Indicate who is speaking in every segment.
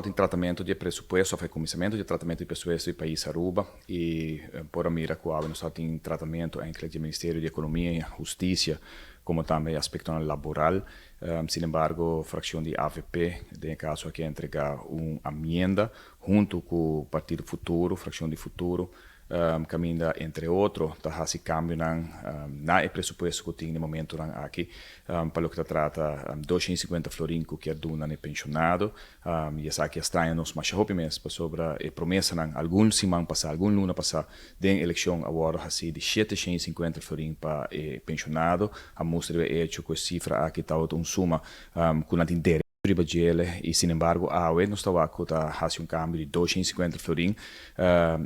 Speaker 1: Tin tratamento di presupuesto, of cuminsamento di tratamento di presupuesto di pais Aruba y por a mira cu nos tin tratamento eigenlijk di Ministerio di Economia y Husticia, como tambe aspecto laboral. Sin embargo, fraccion di AVP, den caso aki, a entrega un enmienda hunto cu Partido Futuro, fraccion di Futuro, caminda, entre otro, ta haci cambio na e presupuesto cu tin na e momento aki, pa loke ta trata 250 florin cu kier duna na pensionado, y esaki a straña nos masha hopi mes, pasobra e promesa nan algun siman pasa, algun luna pasa, den eleccion awor haci di 750 florin pa e pensionado, a mustra e hecho cu e cifra aki ta un suma cu nan tin riba djele y, sin embargo, awe nos ta wak ta haci un cambio di 250 florin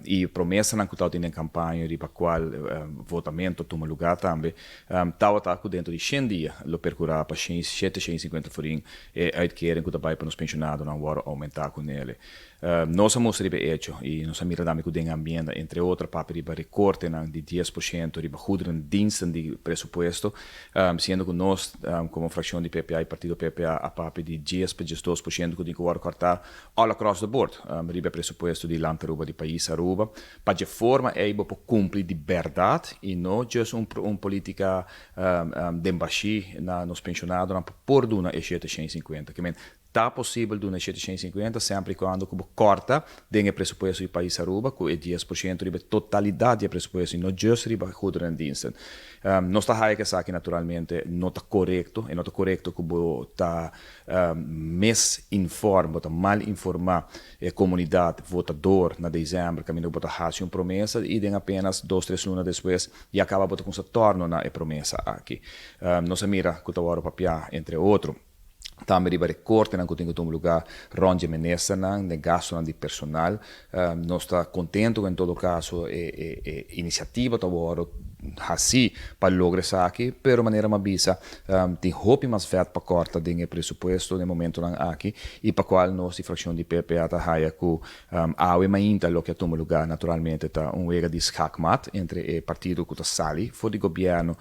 Speaker 1: y promesa nan cu ta den campaña, riba cual votamento a tuma lugar tambe, ta cu dentro di 100 dia lo percura pa 750 florin e uitkering cu ta bay pa nos pensionado nan wordo aumenta cu nele. Nos a mustra riba hecho y nos a mira tambe cu den enmienda, entre otro, pa riba recorte nan di 10% riba goederendiensten di presupuesto, siendo cu nos como fraccion di PPA y partido PPA a papia di 10 pa 12% cu tin cu corta all across the board riba presupuesto di Land Aruba, di pais Aruba, pa di forma ey bo cumpli di berdad y no just un politica den bashi na nos pensionado nan por duna e 750. Kiermen, ta posibel duna 750 semper y cuando cu corta den e presupuesto di pais Aruba cu e 10% riba totalidad di presupuesto y no just riba goederendiensten. Nos ta haya cu esaki naturalmente no ta corecto y no ta corecto cu bo ta misinforma, ta mal informa e comunidad votador na december, caminda bo ta haci un promesa y den apenas 2, 3 luna despues ya caba bo ta cu torno na e promesa aki. Nos a mira cu ta wordo papia, entre otro, tambe riba recorte nan cu tin cu tuma lugar rond di minister nan, den gasto nan di personal. Nos ta contento, en todo caso, e iniciativa ta wordo haci pa logra esaki, pero manera m'a bisa, tin hopi mas vet pa corta den e presupuesto den momento nan aki y pa cual nos di fraccion di PPA ta haya cu awe mainta loke a tuma lugar naturalmente ta un wega di schaakmat entre e partido cu ta sali for di gobierno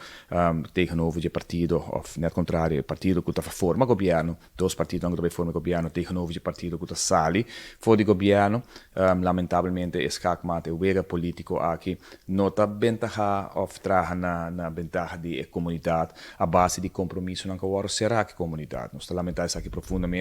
Speaker 1: tegenover e partido, of net contrario, e partido cu ta forma gobierno, dos partido cu ta forma gobierno tegenover e partido cu ta sali for di gobierno. Lamentablemente e schaakmat, e wega politico aki no ta bentaha of traha na bentaha di comunidad a base di compromiso nan cu awor sera cu comunidad. Nos ta lamenta esaki profundamente.